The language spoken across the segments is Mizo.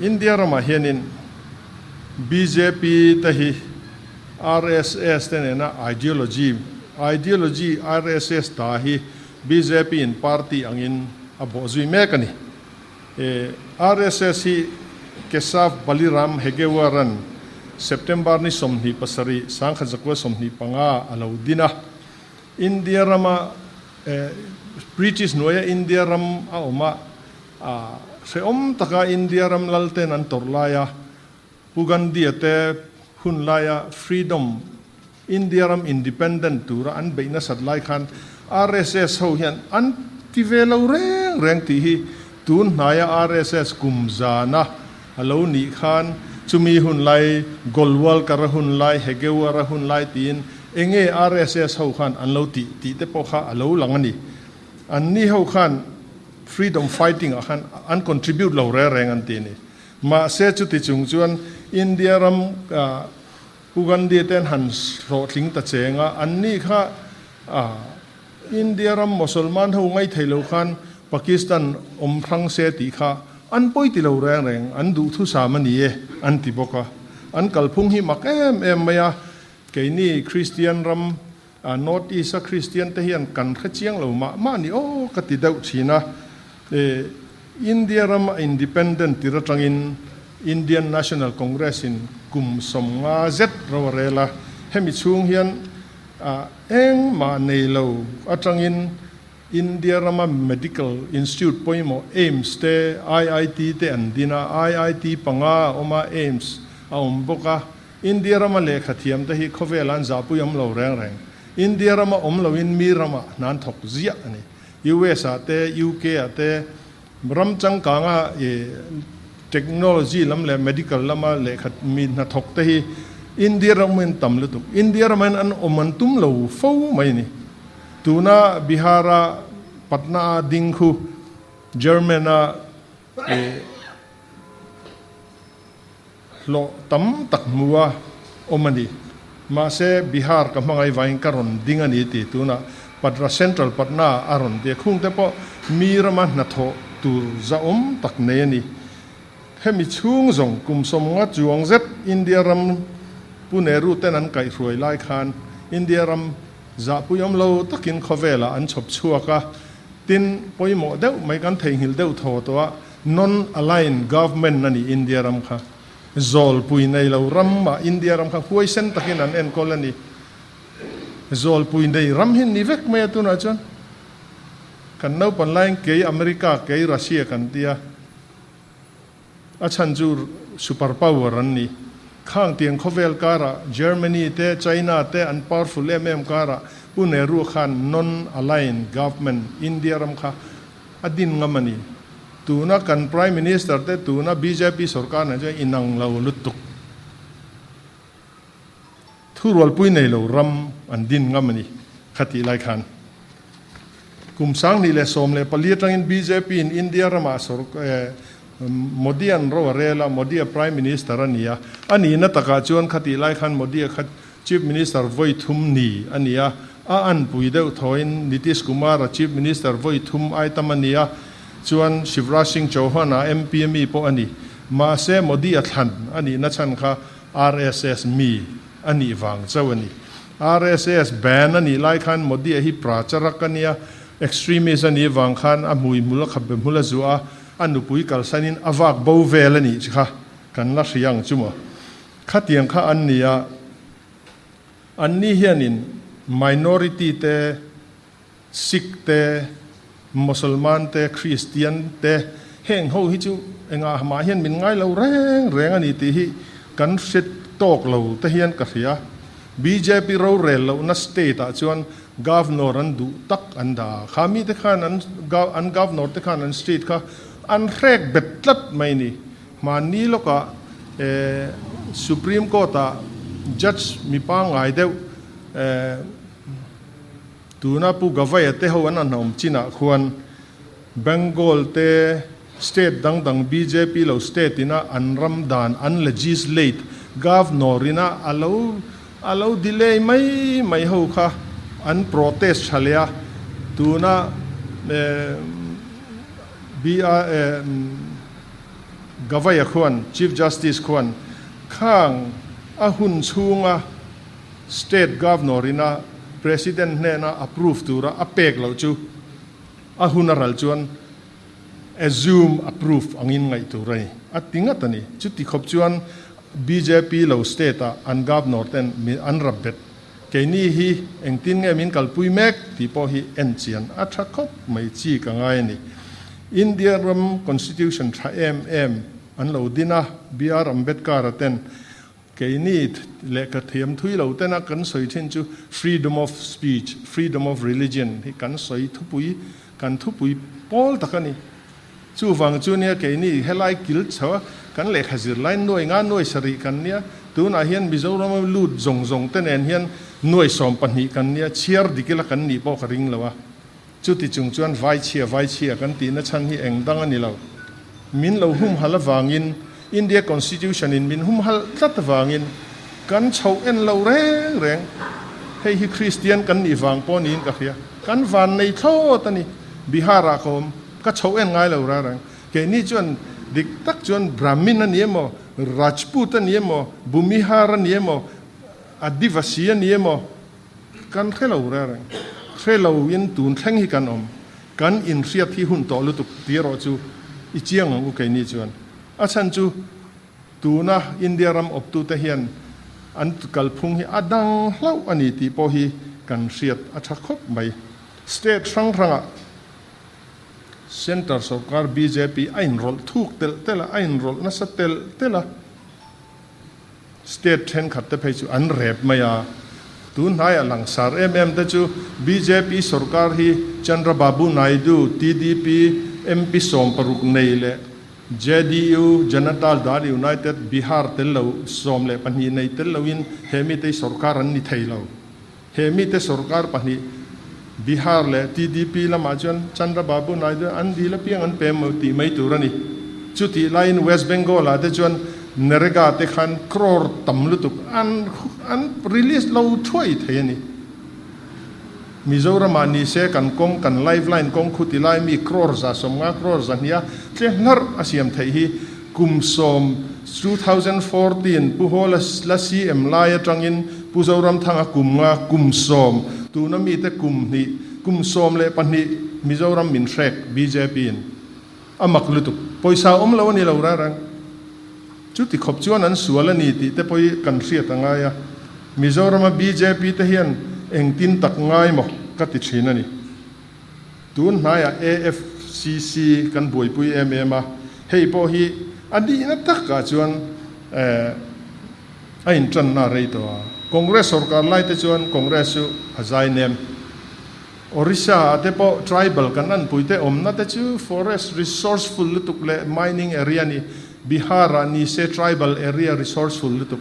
India ramah hianin bjp te hi RSS te nena ideology, ideology RSS ta hi bjp in party angin a bawhzui mek a ni. RSS hi Keshav Baliram Hedgewar-a'n September ni 27, 1925 a lo din a. India rama British hnuaia India ram a awm a, hrehawm taka India ram lalten an tawrh laia Pu Gandhi-a te hun laia freedom, India ram independent tura an beih nasat lai khan RSS ho hian an ti ve lo reng reng tih hi tun hnaia RSS kum zana a lo nih khan chumi hun lai Golwalkar-a hun lai, Hedgewar-a hun lai tiin enge RSS ho khan an lo tih tih te pawh kha a lo lang a ni. Anni ho khan freedom fighting ah khan an contribute lo reng reng an ti a ni. Mahse chuti chung chuan India ram Pu Gandhi te an han hlawhtling ta cheng a, anni kha India ram Mosolman ho ngaithei lo khan Pakistan awm hrang se tih kha an pawi ti lo reng reng, an duhthusam a ni e an ti bawk a. An kalphung hi mak em em mai a, keini Kristian ram North East a Kristian te hian kan hre chiang lo mah mah ni aw ka ti deuh thin a. India ram a independent tir atangin Indian National Congress in kum 50 zet ro a rel a, hemi chhung hian engmah nei lo atangin India rama medical institute pawimawh AIIMS te, IIT te an din a, IIT panga a awm a, AIIMS a awm bawk a. India rama lehkha thiam te hi khawvela an zahpui awm lo reng reng. India rama awm loin mi ramah hna an thawk ziah a ni. US ah te, UK ah te ram changkanga technology lam leh medical lama lehkha mi hnathawk te hi India ram in tam lutuk. India rama hian an awm an tum lo fo mai a ni. Tuna Bihar a Patna a ding khu German a Hlawh tam tak hmu a awm a ni. Mahse, Bihar ka hmangaih vangin ka rawn ding a ni tih tunah Patra Central Patna a rawn ti a, khungte pawh mi rama hnathawh tur zahawm tak nei a ni. Hemi chhung zawng kum 50 chuang zet India ram Pu Nehru ten an kaihhruai lai khan India ram zahpui awm lo takin khawvelah an chhawp chhuak a, tin pawimawh deuh mai kan theihnghilh deuh thaw tawh a, Non-aligned government a ni India ram kha. Zawlpui nei lo ram ah India ram kha huaisen takin an enkawl a ni. Zawlpui nei ram hi ni vek mai a tunah chuan. Kan naupan laiin kei America, kei Russia kan ti a. A chhan chu super power an ni. Khang tiang khawvel karah Germany te, China te an powerful em em karah Pu Nehru khan non-aligned government India ram kha A din ngam a ni. Tuna kan Prime Minister te tuna bjp sorkar nen chuan inang lo lutuk. Thurualpui nei lo ram an din ngam a ni kha tih lai khan. Kum 2014 atangin bjp in India ramah Modi an ro a rel a, Modi a Prime Minister a ni a. A nihna takah chuan kha tih lai khan Modi a kha Chief Minister vawi thum ni a ni a, a anpui deuh thawin Nitish Kumar-a Chief Minister vawi thum ai tam a ni a, chuan Shivraj Singh Chauhan-a MP mi pawh a ni. Mahse, Modi-a thlan a nihna chhan kha RSS mi a nih vang chauh a ni. RSS ban a nih lai khan Modi-a hi pracharak a nia, extremist a nih vang khan a hmui hmul a khabe hmul a zuah a, a nupui kalsanin a vak bo vel a nih kha kan la hria ang chu maw. Khatiang kha an ni a, anni hianin minority te, Sikh te, Mosolman te, Christian te, heng ho hi chu engah mah hian min ngai lo reng reng a ni tih hi kan hre tawk lo te hian ka hria. Bjp rorel lohna state ah chuan Governor an duh tak an dah a, kha mite khan an an Governor te khan an state kha an hrek bet tlat mai a ni. Hmanni lawkah Supreme Court-ah Judge mi pangngai deuh tuna Pu Gavai-a te ho an anawm chinah khuan Bengal te state dang dang bjp lo state ina an ram dan an legislate Governor ina a lo a lo delay mai mai ho kha an protest tha leh a, tuna BR. Gavai-a khuan, Chief Justice khuan, khang a hun chhunga State Governor ina President hnena approve tura a pek loh chu a hun a ral chuan assume approve angin ngaih tur a ni, a ti ngat a ni. Chuti khawp chuan bjp lo State ah an Governor ten an rap bet. Keini hi engtin nge min kalpui mek tih pawh hi en chian a tha khawp mai chi ka ngai a ni. India ram Constitution tha em em an lo din a, BR Ambedkar-a ten keini lehkha thiam thui lo tena kan sawi thin chu freedom of speech, freedom of religion hi kan sawi thupui, kan thupui pawl tak a ni. Chuvang chu nia keini helai kil chho kan lehkha zir lai nuai nga nuai sarih kan nia, tunah hian Mizorama lut zawng zawng te nen hian nuai 12 kan nia, chhiar dik ila kan nih pawh ka ring lo a. Chuti chung chuan vaichhia vaichhia kan tihna chhan hi eng dang a ni lo. Min lo humhal avangin, India Constitution in min humhal tlat avangin kan chhoh en lo reng reng. Hei hi Kristian kan nih vang pawh niin ka hria. Kan van nei thlawt a ni. Bihar ah ka awm, ka chhoh en ngai lo reng reng. Keini chuan dik tak chuan Brahmin a ni emaw, Rajput a ni emaw, Bhumihar a ni emaw, Adivasi a ni emaw, Kan hre lo reng reng. Hre lo in tun thleng hi kan awm. Kan inhriat hi hun tawh lutuk tih erawh chu i chiang ang u keini chuan. A chhan chu tuna India ram awptute hian an kalphung hi a dang hlauh a ni tih pawh hi kan hriat a tha khawp mai. State hrang hrangah Centre sorkar bjp a inrawlh thuk telh telh a, a inrawlh nasa telh telh a. State thenkhat te phei chu an rep mai a, tun hnaiah langsar em em te chu bjp sorkar hi Chandrababu Naidu, TDP, MP 16 nei leh JDU, Janata Dal United, Bihar tel lo 12 nei tel loin he mite hi sorkar an ni thei lo. He mite sorkar pahnih Bihar leh TDP lamah chuan Chandrababu Naidu an dil apiang an pem tih mai tur a ni. Chutih laiin West Bengal ah te chuan Narega te khan crore tam lutuk an an release lo thuai thei a ni. Mizoram ah ni se kan kawng kan lifeline kawng khu ti lai mi crore 150 crore 200 tle hlarh a siam theih hi Kum sawm, 2014, Pu Hawla la CM lai atangin Pu Zoramthanga kum nga kum 10, tuna mite kum hnih, kum 12 Mizoram min hrek bjp in a mak lutuk. Pawisa awm lo a ni lo reng reng. Chuti khawp chuan an sual a ni tih te pawh hi kan hriat a ngai a. Mizorama bjp te hian engtin tak ngai maw ka ti thin a ni. Tun hnaiah AFCC kan buaipui em em a, hei pawh hi a nihna takah chuan a intanna a rei tawh a. Congress sorkar lai te chuan Congress chu a zai nem. Orissa ah te pawh tribal kan anpui te awmna te chu forest resourceful lutuk leh mining area ni. Bihar ah ni se tribal area resourceful lutuk.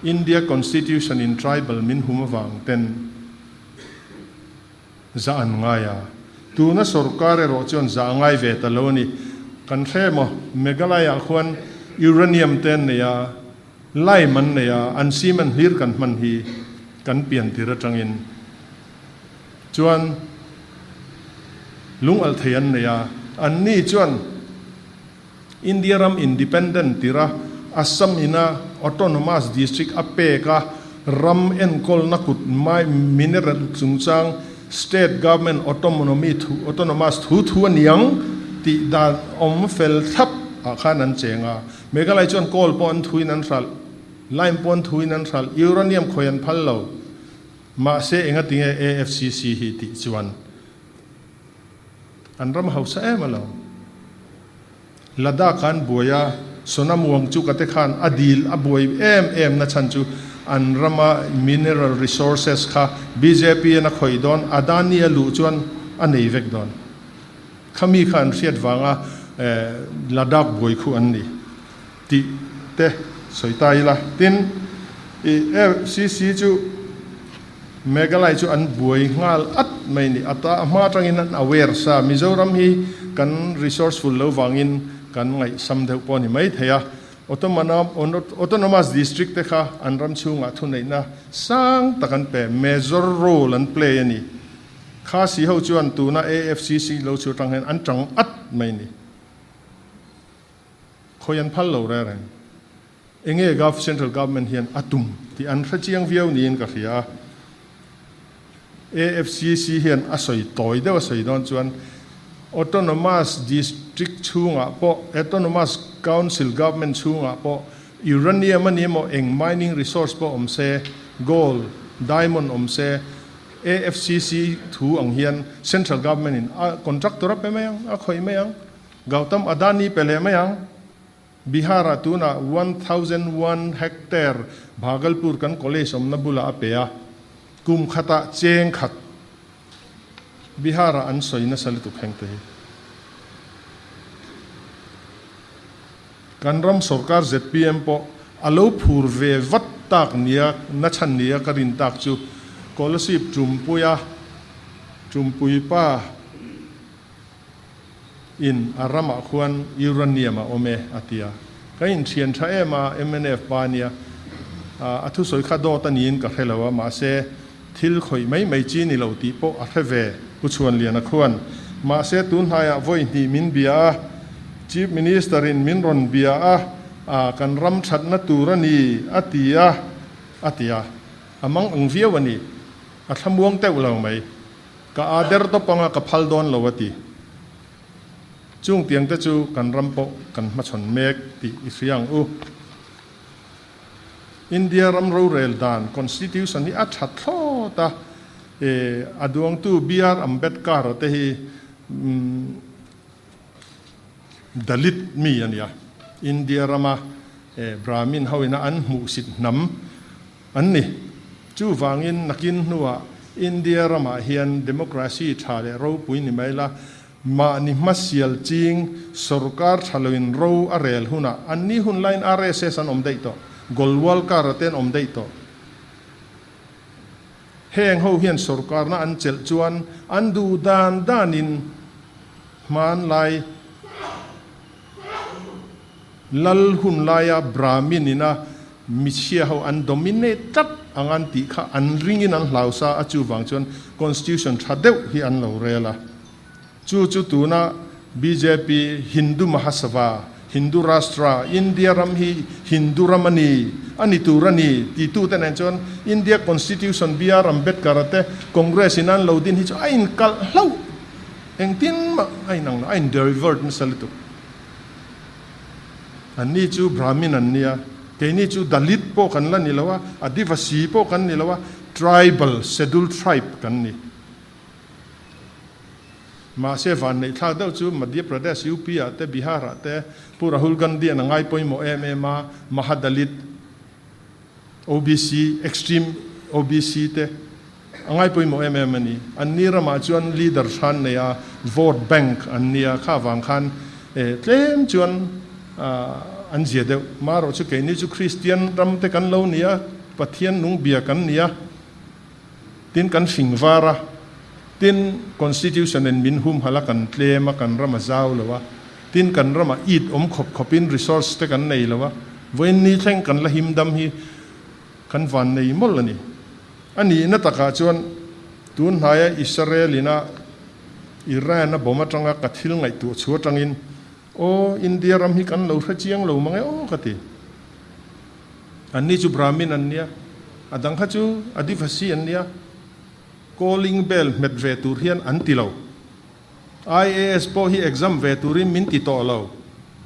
India Constitution in tribal min hum avang ten Za an ngai a, tuna sorkar erawh chuan za a ngai ve ta lo a ni. Kan hre maw, Meghalaya ah khuan uranium te an nei a, lime an nei a, an cement hlir kan hman hi kan pian tir atangin chuan lungalh thei an nei a, an ni chuan India ram independent tira Assam ina autonomous district a pek a, ram enkawlna kut mai mineral chungchang state government autonomy thu autonomous thu thu a niang tih dan awm fel thlap ah khan an cheng a. Meghalaya chuan coal pawh an thuin an hralh, lime pawh an thuin an hralh, uranium khawi an phal lo. Mahse engatinge AFCC hi tih chuan An ram hausa em a lo. Ladakh an buai a, Sonam Wangchuk-a te khan a dil a buai em em na chhan chu an rama mineral resources kha bjp in a khawih dawn, Adani a luh chuan a nei vek dawn. Khami kha an hriat vanga Ladakh buai khu an ni tih te sawi ta ila. Tin, i FCC chu. Meghalaya chu an buai nghal at mai ni. A ta a hma atangin an aware sa. Mizoram hi kan resourceful lo vangin kan ngaihsam deuh pawh a ni mai thei a. Autonomous district te kha an ram chhungah thuneihna sang tak an pe, major role an play a ni. Khasi ho chuan tuna AFCC lo chu atang hian an tang at mai ni. Khawi an phal lo reng reng. Enge gov central government hian a tum tih an hre chiang viau niin ka hria a. AFCC hian a sawi tawi deuh a sawi dawn chuan Autonomous District chhungah pawh, Autonomous Council Government chhungah pawh Uranium a ni emaw eng mining resource pawh awm se, gold, diamond awm se, AFCC thu ang hian Central Government in a contractor a pe mai ang, a khawih mai ang, Gautam Adani pe leh mai ang. Bihar-ah tunah 1001 hectare Bhagalpur kan college awmna bulah a pe a, kum khatah cheng khat Bihar-ah an sawi nasa lutuk heng te hi. Kan ram sorkar zpm pawh a lo phur ve vat tak nia na chhan nia ka rin tak chu Kolasib Tumpuia Tumpui pa In a ramah khuan uranium a awm e a ti a. Ka inthian tha em a, mnf pa ania. A thusawi kha dawt a niin ka hre lo a, mahse thil khawih mai mai chi ni lo tih pawh a hre ve, Pu Chhuanliana khuan. Mahse tun hnaiah vawi hnih min bia a, Chief Minister in min rawn bia a, a kan ram thatna tur a ni a ti a, a ti a. A mang ang viau a ni. A thlamuang teuh lo mai. Ka aa der tawp anga ka phal dawn lo a ti. Chung tiang te chu kan ram pawh kan hmachhawn mek tih i hria ang u. India ram rorel dan, Constitution, hi a tha thlawt a, e a duangtu BR Ambedkar-a te hi Dalit mi a nia. India rama e Brahmin ho ina an hmuhsit hnam an ni. Chuvangin nakin hnuah India ramah hian democracy tha leh ropui ni mai la, mahni hmasial ching sorkar tha loin ro a rel hunah anni hun laiin RSS an awm daih tawh, Golwalkar-a te an awm daih tawh. Heng ho hian sorkarna an chelh chuan an duh dan danin hmanlai Lal hun laia Brahmin ina michhia ho an dominate tlat ang an tih kha an ringin an hlau sa a, chuvang chuan constitution tha deuh hi an lo rel a. Chu chu tuna bjp Hindu Mahasabha, Hindu Rashtra, India ram hi Hindu ram a ni, a ni tur a ni titute nen chuan India Constitution BR Ambedkar-a te Congress in an lo din hi chu a inkalh hlauh engtin mah a inang lo, a in-divert nasa lutuk. Anni chu Brahmin an nia, keini chu Dalit pawh kan la ni lo a, Adivasi pawh kan ni lo a, Tribal, Scheduled Tribe kan ni. Mahse vanneih thlak deuh chu Madhya Pradesh, UP ah te, Bihar ah te Pu Rahul Gandhi an a ngai pawimawh em em a, Mahadalit, OBC, Extreme OBC te a ngai pawimawh em em a ni. An ni ramah chuan leader hran nei a, vote bank an nia, kha vang khan tlem chuan an zia deuh. Marawh chu keini chu Kristian ram te kan lo ni a, Pathian nung bia kan ni a, tin kan hring var a, tin Constitution in min humhalh a, kan tlem a, kan ram a zau lo a, tin kan ramah it awm khawp khawpin resource te kan nei lo a, vawiin ni thleng kan la him dam hi kan van nei mawlh a ni. A nihna takah chuan tun hnaia Israel ina Iran a bomb atanga ka thil ngaihtuah chhu atangin aw India ram hi kan lo hre chiang lo mang e aw ka ti. Anni chu Brahmin an nia, a dang kha chu Adivasi an nia, calling bell hmet ve tur hian an ti lo. IAS pawh hi exam ve turin min ti tawh lo,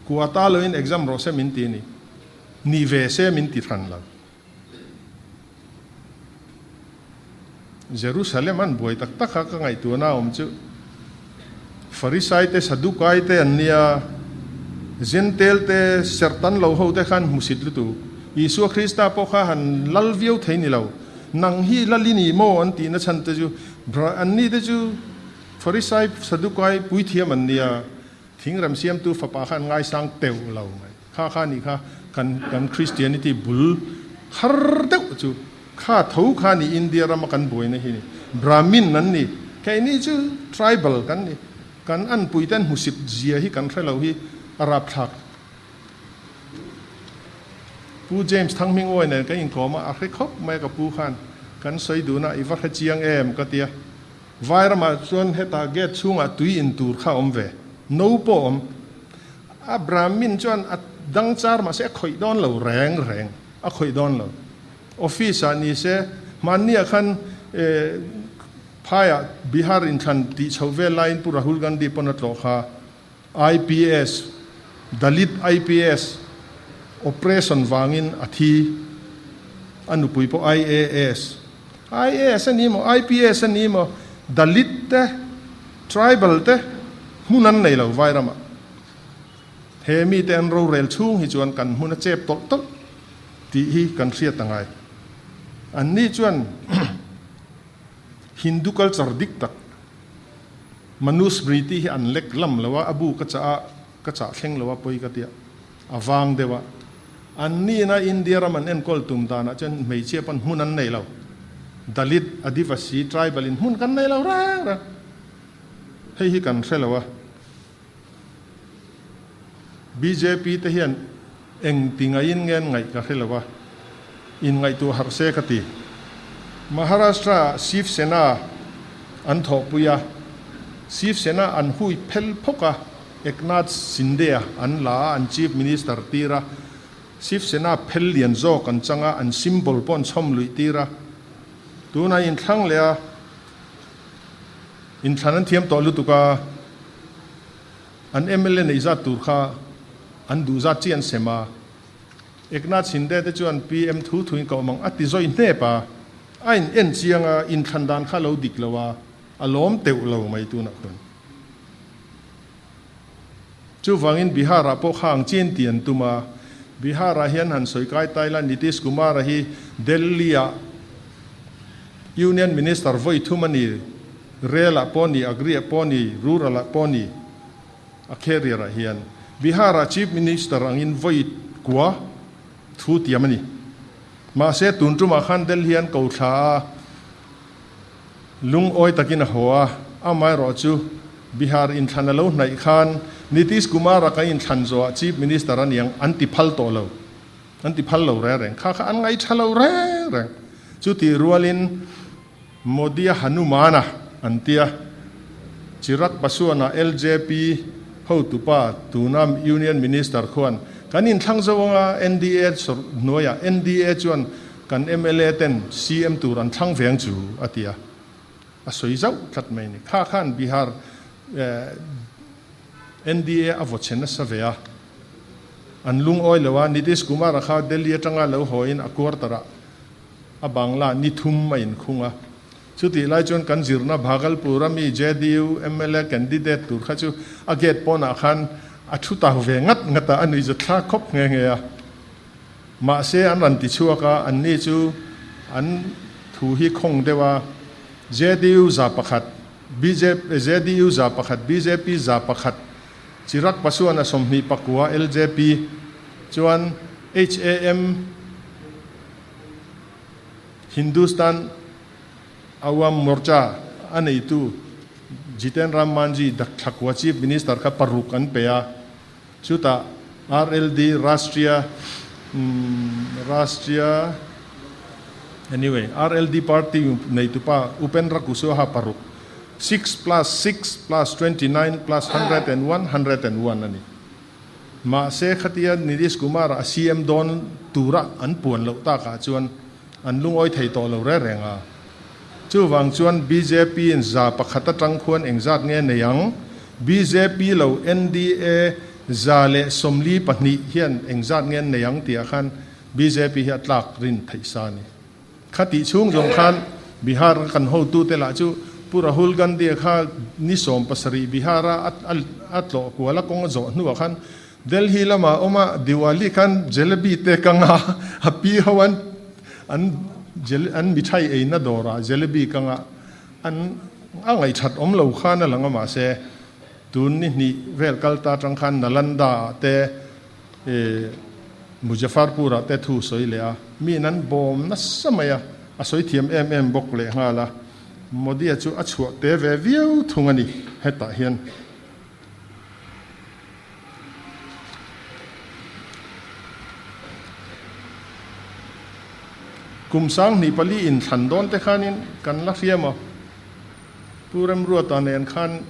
quota loin exam rawh se min ti a ni. Ni ve se min ti hran lo. Jerusalem an buai tak tak a ka ngaihtuahna awm chu Farisai te Sadukai te an nia, Jentail te serhtan lo ho te khan hmusit lutuk. Isua Krista pawh kha han lal viau thei ni lo. Nang hi lal i ni maw an tihna chhan te chu anni te chu Farisai Sadukai puithiam an nia, thingrem siamtu fapa kha an ngaisang teuh lo mai. Kha kha nih kha kan kan Christianity bul har deuh chu kha tho kha ni India rama kan buaina hi ni. Brahmin an ni. Keini chu tribal kan ni. Kan anpui te an hmusit zia hi kan hre lo hi a rapthlak. Pu James Thanghmingawi nen kan inkawm a, a hre khawp mai a ka pu khan kan sawi dun a, i va hre chiang em ka tia. Vai ramah chuan hetah gate chhungah tui in tur kha a awm ve. No pawh a awm. A Brahmin chuan a dang char mahse a khawih dawn lo reng reng, a khawih dawn lo. Office ah ni se, hmanni ah khan phaiah Bihar inthlan tih chho vel laiin Pu Rahul Gandhi pawn a tlawh kha. IPS, Dalit IPS, operation vangin a thi, a nupui pawh IAS. IAS a ni maw, IPS a ni maw, Dalit te, Tribal te hmun an nei lo Vairamah. He mite an rorel chhung hi chuan kan hmun a chep tawlh tawlh tih hi kan hriat a ngai. Anni chuan Hindu culture dik tak Manusmriti hi an lek lam lo a, a bu ka chah a, ka chah thleng lo a pawi ka tia, a vang deuh a. Annina India ram an enkawl tum danah chuan hmeichhia pawn hmun an nei lo. Dalit, Adivasi, Tribal in hmun kan nei lo reng reng. Hei hi kan hre lo a. Bjp te hian eng ti ngaiin nge an ngaih ka hre lo a, inngaihtuah harh se ka ti. Maharashtra ah Shiv Sena an thawhpui a, Shiv Sena an hui phel phawk a, Eknath Shinde-a an la a, an Chief Minister tir a, Shiv Sena phel lian zawk an chang a, an symbol pawh an chhawm luih tir a. Tunah inthlang leh a, inthlan an thiam tawh lutuk a, An mla neih zat tur kha an duh zat chi an sem a. Eknath Shinde te chuan PM thu thuin ka awm ang a ti zawi hnep a, a in en chiang a, inthlan dan kha a lo dik lo a, a lawm teuh lo mai tunah khuan. Chuvangin Bihar ah pawh kha ang chin tih an tum a, Bihar ah hian han sawi kai tai la Nitish Kumar a hi Delhi ah Union Minister vawi thum a ni. Rel ah pawh ni, Agri ah pawh ni, Rural ah pawh ni, a carrier ah hian Bihar ah Chief Minister angin vawi kua thu tiam a ni. Mahse tun tumah khan Delhi an ko thla a, lungawi takin a haw a, amaherawh chu Bihar inthlan a lo hnaih khan Nitish Kumar a kan inthlan zawhah Chief Minister a niang an ti phal tawh lo, an ti phal lo reng reng. Kha kha an ngaih tha lo reng reng. Chutih rualin Modi-a Hanumana an tia, Chirag Paswan-a LJP hotupa tuna Union Minister khuan kan inthlang zo anga NDA hnuaiah NDA chuan kan mla ten CM tur an thlang veng chu a ti a, a sawi zauh tlat mai a ni. Kha khan Bihar NDA a vaw chhe nasa ve a, an lungawi lo a, Nitish Kumar-a kha Delhi atanga lo hawiin a quarter-ah A bangla ni thum a inkhung a. Chutih lai chuan kan zirna Bhagalpur a mi JDU mla candidate tur kha chu a gate pawnah khan a thu tau ve ngat ngat a, a nuih zat thlak khawp nghe nghe a. Mahse an rawn ti chhuak a, anni chu an thu hi khawng deuh a, JDU 100, bjp, JDU 100, bjp 100, Chirag Paswan a 29 LJP chuan HAM, Hindustan Awam Morcha a neitu Jiten Ram Manjhi Dakthakua Chief Minister kha paruk an pe a, chutah RLD Rashtriya Rashtriya anyway RLD party neitupa Upendra Kushwaha paruk six plus six plus 29 plus 101 101 a ni. Mahse, khatia Nitish Kumar-a a CM dawn tura an puan loh takah chuan an lungawi thei tawh lo reng reng a. Chuvang chuan BJP-in 100 atang khuan engzat nge nei ang? Bjp lo NDA 142 hian engzat nge an nei ang tihah khan bjp hi a tlak rin theih sa a ni. Khatih chhung zawng khan Bihar kan hotute lah chu Pu Rahul Gandhi-a kha ni 17 Bihar-a a tlawh kual a kawng a zawh hnuah khan Delhi lamah a awm a, Diwali khan jalebi te kang a, a pi ho an an mithai eina dawrah jalebi kang a, an a ngaihthat awm lo khan a lang a mahse tun ni hnih vel kal ta atang khan Nalanda-ah te Muzaffarpur ah te thu sawi leh a, mi in an bawm nasa mai a, a sawi thiam em em bawk leh nghal a, Modi-a chu a chhuah te ve viau thung a ni hetah hian. Kum 2004 in thlan dawn te khanin kan la hria maw? Pu Remruata nen khan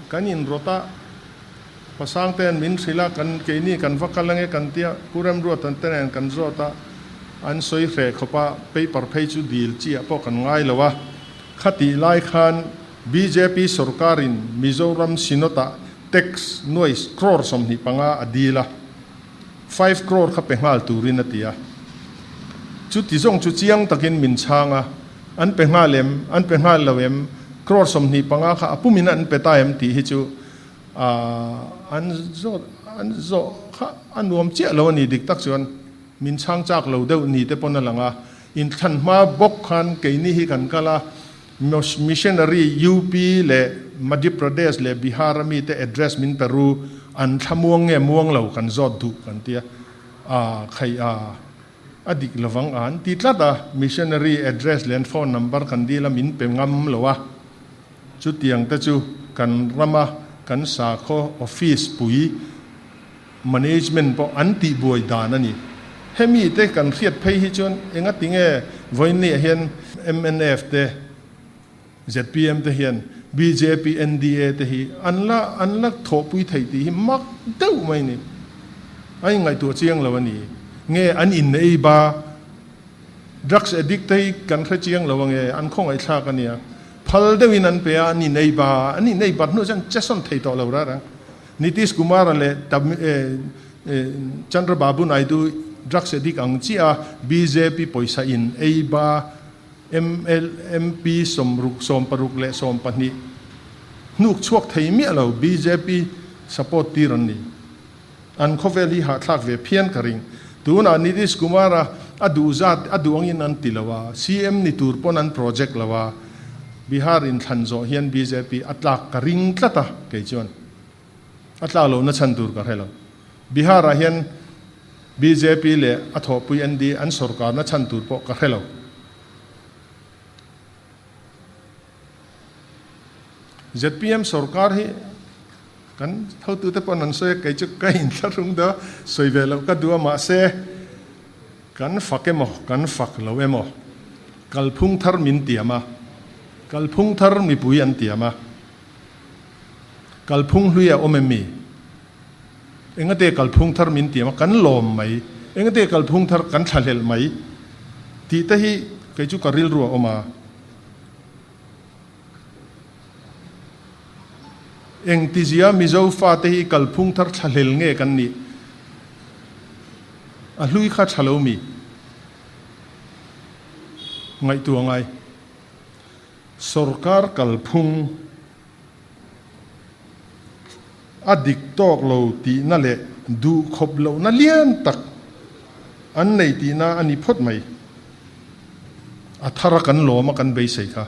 kan inrawt a. Pasangte'n min hrilh a, kan keini kan va kal ange kan tia, Pu Remruatan te nen kan zawt a, an sawi hreh khawp a, paper phei chu dil chiah pawh kan ngai lo a. Khatih lai khan bjp sorkarin Mizoram Synod-ah tax nuai crore 25 a dil a, 5 crore kha pe nghal turin a ti a. Chuti zawng chu chiang takin min chhang a, an pe nghal em, an pe nghal lo em, crore 25 kha a pumin an pe ta em tih hi chu an zawt an zawh kha a nuam chiah lo a ni dik tak chuan min chhang chak lo deuh ni te pawn a lang a. Inthlan hma bawk khan keini hi kan kal a, Missionary UP leh Madhya Pradesh leh Bihar a mite address min pe ru, an thla muang nge muang lo kan zawt duh kan tia, a khaih a, a dik lovang a an ti tlat a, Missionary address leh an phone number kan dil a min pe ngam lo a, chutiang te chu kan rama kan sakhaw office pui management pawh an tihbuai dan a ni. Hemi te kan hriat phei hi chuan engati nge vawiinniah hian mnf te, zpm te hian bjp, nda te hi an la an la thawhpui thei tih hi mak deuh mai a ni. A inngaihtuah chiang lo a ni. Nge an innei ba drugs addict te hi kan hre chiang lo ange an khawngaihthlak a nia. Phal deuhin an pe a, an innei ba, an innei bat hnuah chuan chesawn thei tawh lo rara. Nitish Kumar-a leh Chandrababu Naidu drugs addict ang chiah a bjp pawisa in ei ba ML MP 60 60 leh 20 hnuk chhuak thei miah lo bjp support tir an ni. An khawvel hi hahthlak ve phian ka ring. Tunah Nitish Kumar-a a duh zat a duh angin an ti lo a, CM ni tur pawn an project lo a, Bihar inthlan zawh hian bjp a tlak ka ring tlat a, kei chuan a tlak lohna chhan tur ka hre lo. Bihar-ah hian bjp leh a thawhpui ND an sawrkarna chhan tur pawh ka hre lo. Zpm sawrkar hi kan hotute pawn an sawi a, kei chu ka inthlahrung deuh a, sawi ve loh ka duh a, mahse kan fak emaw kan fak lo emaw kalphung thar min tiam a, kalphung thar mipui an tiam a, kalphung hlui a awm em mi? Engate kalphung thar min tiam a, kan lawm mai, engate kalphung thar kan thlahlelh mai tih te hi kei chu ka rilru a awm a. Engtizia Mizo fate hi kalphung thar thlahlel nge kan nih? A hlui kha tha lo mi? Ngaihtuah ngai. Sorkar kalphung a dik tawk lo tihna leh duhkhawp lohna lian tak an nei tihna a ni phawt mai. A thar a kan lawm a kan beisei kha.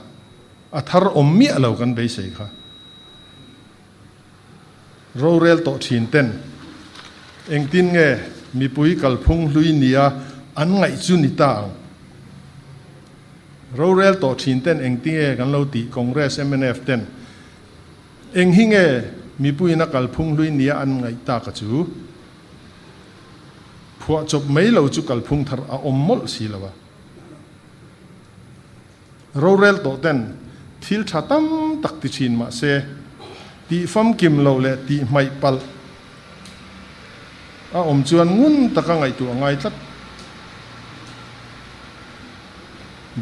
A thar awm miah lo kan beisei kha. Rorel tawh thin ten engtin nge mipui kalphung hlui nia an ngaih chu ni ta ang. Rorel tawh thin ten engtinge kan lo tih Congress mnf ten eng hi nge mipuiin a kalphung hlui nia an ngaih tak a chu. Phuahchawp mai lo chu kalphung thar a awm mawlh si lo a. Rorel tawh ten thil tha tam tak ti thin mah se, tih famkim loh leh tih hmaih palh a awm chuan ngun taka ngaihtuah a ngai tlat.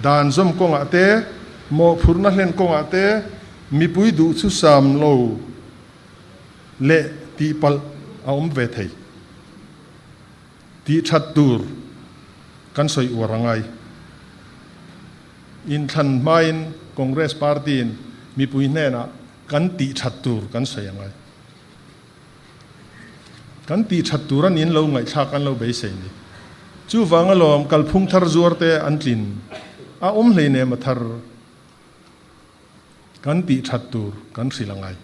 Dan zawm kawngah te, mawhphurhna hlen kawngah te, mipui duh chu sam lo leh tih palh a awm ve thei. Tih that tur kan sawi uar a ngai. Inthlan hmain Congress party-in mipui hnenah kan tih that tur kan sawi a ngai. Kan tih that tur a niin lo ngaihthlak an lo beisei ni. Chuvang alawm kalphung thar zuar te an tlin a awm hleinem a thar kan tih that tur kan hrilh a ngai.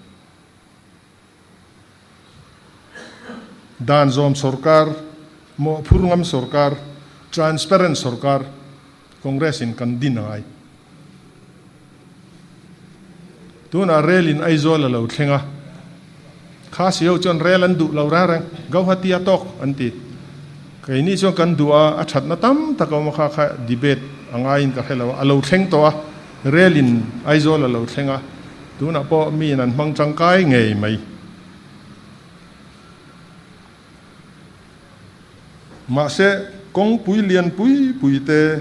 Dan zawm sorkar, mawhphur ngam sorkar, transparent sorkar Congress in kan din a ngai. Tunah rel in Aizawl a lo thleng a, Khasi ho chuan rel an duh lo reng reng, Gauhati a tawk an ti. Keini chuan kan duh a, a thatna tam tak a awm a kha kha debate a ngaiin ka hre lo a, a lo thleng tawh a, rel in Aizawl a lo thleng a, Tunah pawh miin an hmang tangkai ngei mai. Mahse, kawngpui lian pui pui te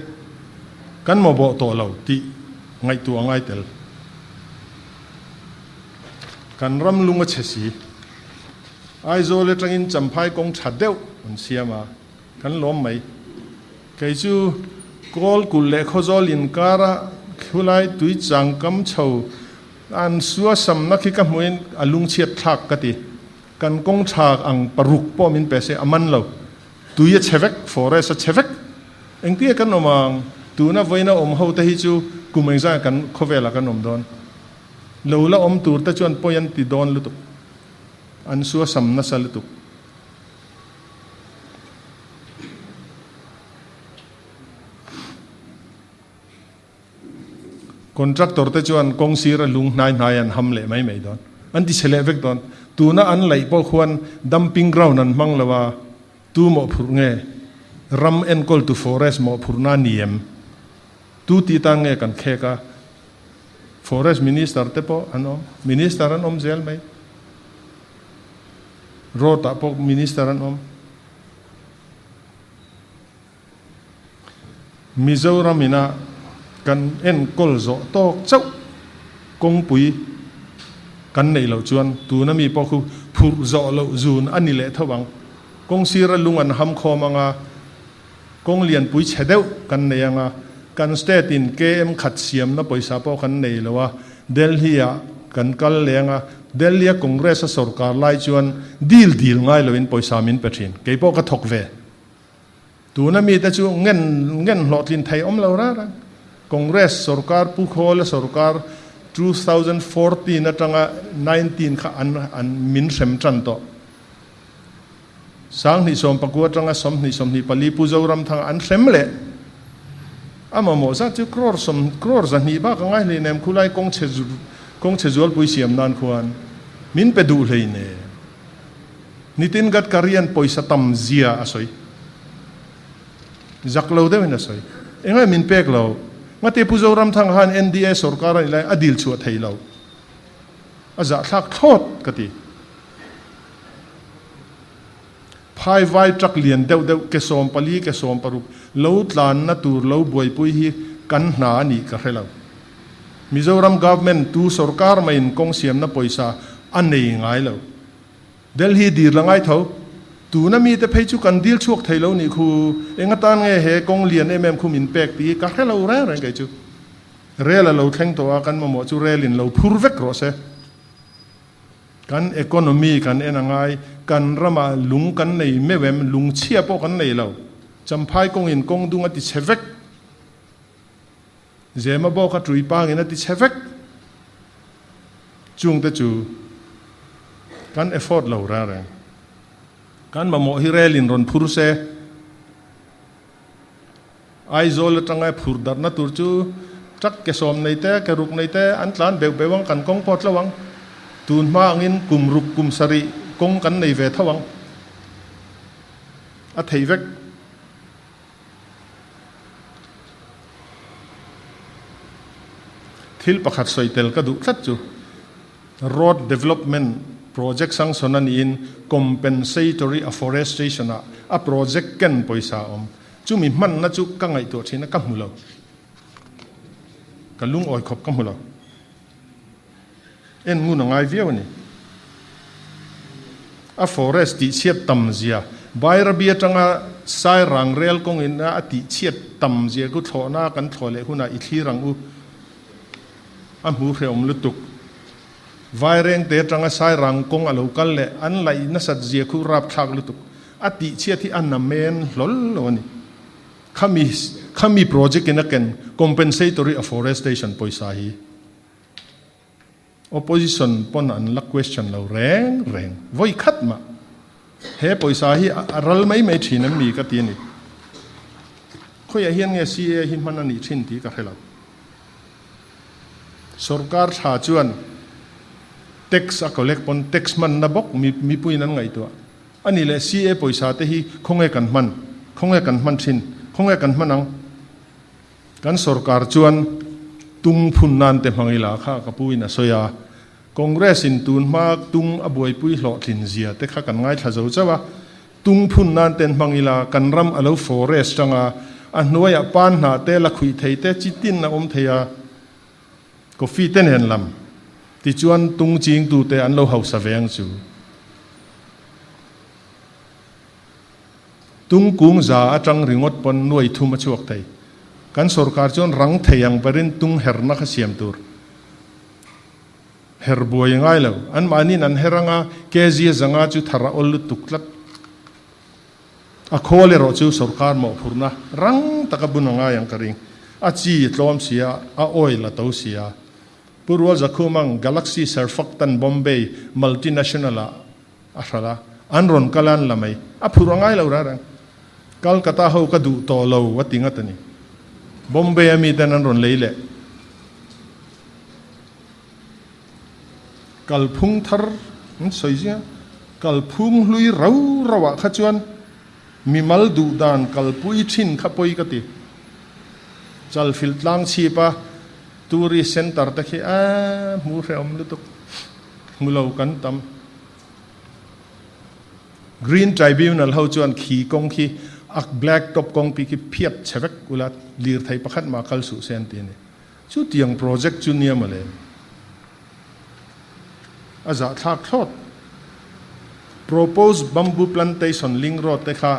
kan mawbawh tawh lo tih ngaihtuah a ngai tel. Kan ram lung a chhe si. Aizawl atangin Champhai kawng tha deuh an siam a, kan lawm mai. Kei chu Kawl kulh leh Khawzawl inkara khulai tui chang kam chho an sua samna khi ka hmuhin a lungchhiat thlak ka ti. Kan kawng tha ang paruk pawh min pe se a man lo. Tui a chhe vek, forest a chhe vek. Engtia kan awm ang? Tuna vawiina awm ho te hi chu kum engzah kan khawvelah kan awm dawn. Lo la awm tur te chuan pawi an ti dawn lutuk. An sua sam nasa lutuk. Contractor te chuan kawng sir a lung hnai hnai an ham leh mai mai dawn. An ti chhe leh vek dawn. Tuna an laih pawh khuan dumping ground an hmang lo a, tu mawhphurh nge? Ram enkawltu forest mawhphurhna a ni em? Tu ti tan nge kan khek a? Forest minister te pawh an awm. Minister an awm zel mai. Road ah pawh minister an awm. Mizoram ina kan enkawl zawh tawk chauh kawngpui kan neih loh chuan tuna mi pawh khu phurh zawh loh zun a ni leh tho ang. Kawng sira lung an ham khawm ang a, kawng lianpui chhe deuh kan nei ang a, kan state in KM khat siamna pawisa pawh kan nei lo a, Delhi ah kan kal leng a, Delhi a Congress a sorkar lai chuan dil dil ngai loin pawisa min pe thin, kei pawh ka thawk ve. Tuna mite chu ngen ngen hlawhtlin thei awm lo reng reng. Congress sorkar Pu Khawla sorkar 2014 atanga 19 kha an an min hrem tan tawh. Sanghnih sawmpakua atanga sawmhnih sawmhnih pali Pu Zoramthanga an hrem leh. A mamawh zat chu crore sawm crore zahnih bak a ngai hleinem khulai kawng chhe kawng chhe zualpui siam nan khuan min pe duh hleinem. Nitin Gadkari-a'n pawisa tam zia a sawi. Zak lo deuhin a sawi. Engah min pek lo? Ngati Pu Zoramthanga khan NDA sorkar a nih laiin a dil chhuah thei lo. A zahthlak thlawt ka ti. Phai vai truck lian deuh deuh ke 14 ke 16 lo tlanna tur lo buaipui hi kan hna a nih ka hre lo. Mizoram government tu sorkar maiin kawng siamna pawisa a nei ngai lo. Delhi dir la ngai tho. Tuna mite phei chu kan dil chhuak thei lo nih khu. Eng atan nge he kawng lian em em khu min pek tih hi ka hre lo reng reng kei chu. Rel a lo thleng tawh a, kan mamawh chu rel in lo phur vek rawh se. Kan economy kan en a ngai, kan ramah lung kan nei meuh em, lung chhia pawh kan nei lo. Champhai kawngin kawng dung a ti chhe vek. Zema bawk a tui pangin a ti chhe vek. Chungte chu kan effort lo reng reng. Kan mamawh hi rel in rawn phur se. Aizawl atanga phur darhna tur chu truck ke sawm nei te, ke ruk nei te an tlan beuh beuh ang, kan kawng pawh tlo ang. Tun hma angin kum ruk kum sarih kawng kan nei ve tho ang. A thei vek. Thil pakhat sawi tel ka duh tlat chu Road Development Project sanction a niin Compensatory Afforestation ah a project ken pawisa a awm. Chumi hmanna chu ka ngaihtuah thin a, ka hmu lo. Ka lungawi khawp ka hmu lo. En ngun a ngai viau a ni. A forest tihchhiat tam zia, Bairabi atanga Sairang rel kawngin a tihchhiat tam zia chu thlawhna kan thlawh leh hunah i thlir ang u. A hmu hrehawm lutuk. Vairengte atanga Sairang kawng a lo kal leh an laih nasat zia khu rapthlak lutuk. A tihchhiat hi a namen hlawl lo a ni. Khami khami project in a ken compensatory afforestation pawisa hi. Opposition pawn an la question lo reng reng vawi khat mah. He pawisa hi a ral mai mai thin em mi ka ti a ni. Khawiah hian nge CA hi hman a nih thin tih ka hre lo. Sorkar tha chuan tax a collect pawn tax hmanna bawk mipuiin an ngaihtuah. A nih leh CA pawisa te hi khawnge kan hman? Khawnge kan hman thin? Khawnge kan hman ang? Kan sorkar chuan tung phun nan te hmang ila kha ka pu in a sawi a, Congress in tun hma tung a buaipui hlawhtlin zia te kha kan ngaithla zo chauh a, Tung phun nan ten hmang ila kan ram a lo forest anga, a hnuaiah pan hnah te, lakhuih thei te chi tin a awm thei a, coffee te nen lam. Tichuan tung chingtu te an lo hausa ve ang chu. Tung kung za atang ringawt pawn nuai thum a chhuak thei. Kan sorkar chuan rang thei ang berin tung herna kha siam tur. Her buai a ngai lo. Anmahniin an her anga kg zanga chu thar a awl lutuk tlat. A khawl erawh chu sorkar mawhphurhna rang taka bun a ngai ang ka ring. A chi a tlawm si a, a oil a to si a. Pu Rual Zakhumang Galaxy Surfactant Bombay Multinational ah a hralh a, an rawn kal a an la mai. A phurh a ngai lo reng reng. Calcutta ho ka duh tawh lo a ti ngat a ni. Bombay a miten an rawn lei leh. Kalphung thar an sawi zing a, kalphung hlui rau rau ah kha chuan mimal duh dan kalpui thin kha pawi ka ti. Chalfilh tlang chhip a tourist center te khi a hmu hrehawm lutuk, hmu lo kan tam. Green Tribunal ho chuan khi kawng khi a black top kawng pi khi phiat chhe vek ula lirthei pakhat mah kal suh se an ti a ni. Chutiang project chu nia mawle. A zahthlak thlawt. Proposed bamboo plantation link road te kha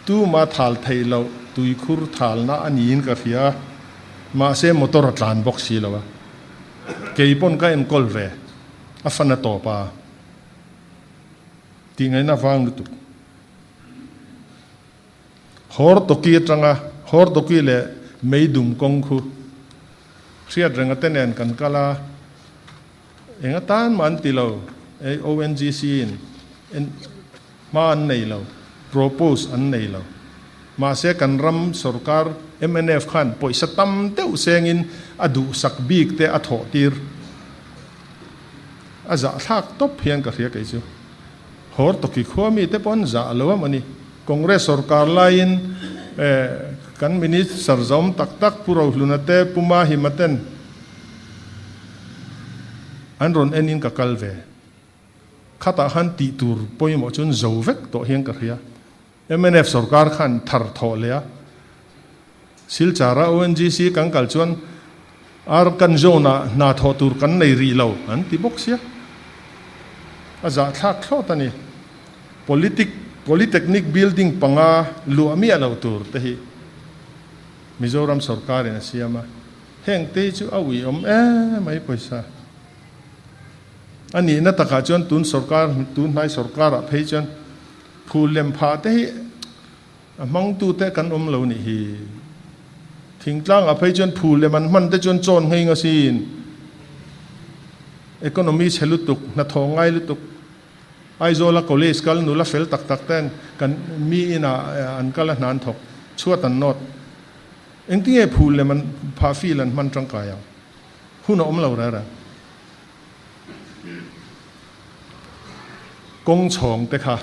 tuma thal theih loh tuikhur thalna a niin ka hria a, mahse motor a tlan bawk si lo a. Kei pawn ka enkawl ve, a fan a tawp a. Tih ngaihna vang lutuk. Hawrtawki atanga Hawrtawki leh Meidum kawng khu hriat renga te nen kan kal a, eng atan mah an ti lo, ONGC in hma an nei lo, propose an nei lo. Mahse kan ram sorkar mnf khan pawisa tam deuh sengin a duhsak bik te a thawh tir. A zahthlak tawp hian ka hria kei chu. Hawrtawki khua mite pawh an zah lo a mawni. Congress sorkar laiin kan minister zawm tak tak Pu Rohluna te, Pu Mahima ten an rawn en in ka kal ve. Khatah khan tih tur pawimawh chuan zo vek tawh hian ka hria. Mnf sorkar khan thar thawh leh a, Silchara ONGC kan kal chuan Arakan Zone ah hna thawh tur kan nei rih lo an ti bawk sia. A zahthlak thlawt a ni. Politic Polytechnic building panga luah miah lo tur te hi Mizoram sorkar in a siam a, heng te hi chu a uiawm em mai pawisa. A nihna takah chuan tun sorkar tun hnai sorkar ah phei chuan phul lem phah te hi A hmangtute kan awm lo nih hi. Thingtlangah phei chuan phul lem an hman te chuan chawn nghei ngasin. Economy chhe lutuk, hnathawh ngai lutuk. Aizawla college kal nula fel tak tak ten kan mi inah an kal a hna an thawk, chhuat an nawt. Engtinge phul lem an phah feel an hman tangkai ang? Hun a awm lo reng reng. Kawng chhawng te kha.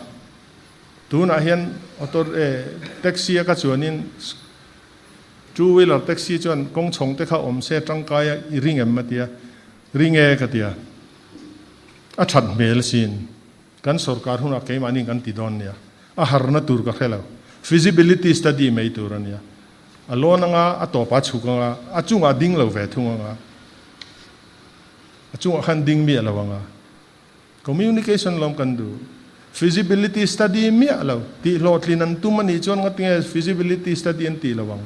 Tunah hian auto taxi a ka chuanin two wheeler taxi chuan kawng chhawng te kha awm se tangkai a i ring em a tia, ring e ka tia. A that hmel sin. Kan sorkar hunah keimahni kan ti dawn nia. A harna tur ka hre lo. Feasibility study mai tur a nia. A lawn anga a tawp a chhuk anga a chungah ding lo ve thung anga a chungah khan ding miah lo anga. Communication lawm kan duh. Feasibility study miah lo. Tih hlawhtlin an tum a nih chuan ngatinge feasibility study an tih lo ang.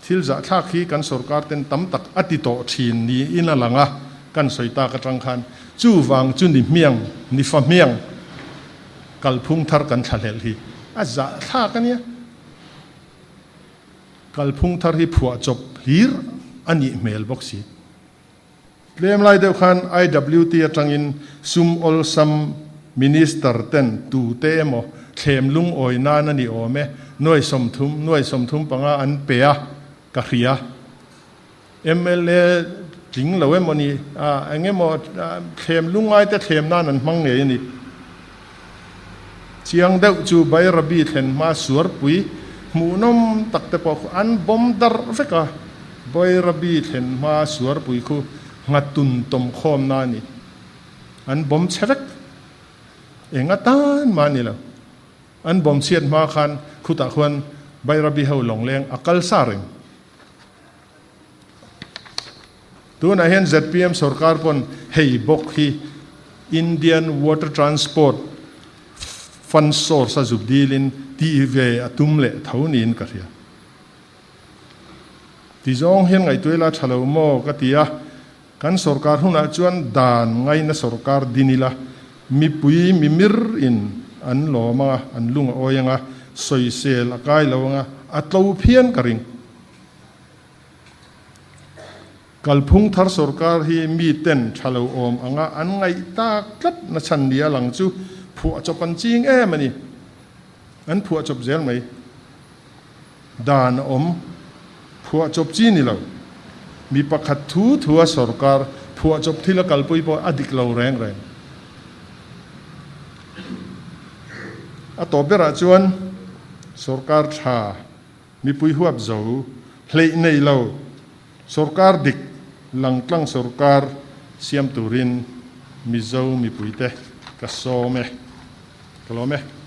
Thil zahthlak hi kan sorkar ten tam tak a ti tawh thin niin a lang a, kan sawi tak atang khan chuvang chu ni hmiang, ni fa hmiang kalphung thar kan thlahlelh hi a zahthlak a nia. Kalphung thar hi phuahchawp hlir a nih hmel bawk si. Tlem lai deuh khan IWT atangin sum awlsam Minister ten tute emaw thlem lungawi nan a ni awm e, nuai 30, nuai 35 an pe a, ka hria. Mla tling lo emaw ni, eng emaw thlem lungai te thlem nan an hmang ngei a ni. Chiang deuh chu Bairabi thlen hma suarpui hmuhnawm tak te pawh khu an bawm darh vek a, Bairabi thlen hma suarpui khu nghatun tawm khawmna a ni. An bawm chhe vek. Eng atan mah a ni lo. An bawm chhiat hma khan khutah khuan Bairabi ho lawngleng a kal sa reng. Tunah hian zpm sorkar pawn hei bawk hi Indian Water Transport Fund source a zuk dilin tih ve a tum leh tho niin ka hria. Ti zawng hian ngaihtuah ila tha lo maw ka ti a, kan sorkar hunah chuan dan ngaina sorkar din ila mipui mimir in an lawm anga, an lung a awi anga, sawisel a kai lo anga, a tlo phian ka ring. Kalphung thar sorkar hi mi ten tha lo awm anga an ngaih tak tlat na chhan nia lang chu phuahchawp an ching em a ni. An phuahchawp zel mai. Dan a awm. Phuahchawp chi ni lo. Mi pakhat thu thua sorkar phuahchawp thil a kalpui pawh a dik lo reng reng. A tawp berah chuan sorkar tha. Mipui huap zo hleih nei lo sorkar dik langtlang sorkar siam turin Mizo mipuite ka sawm e. Ka lawm e.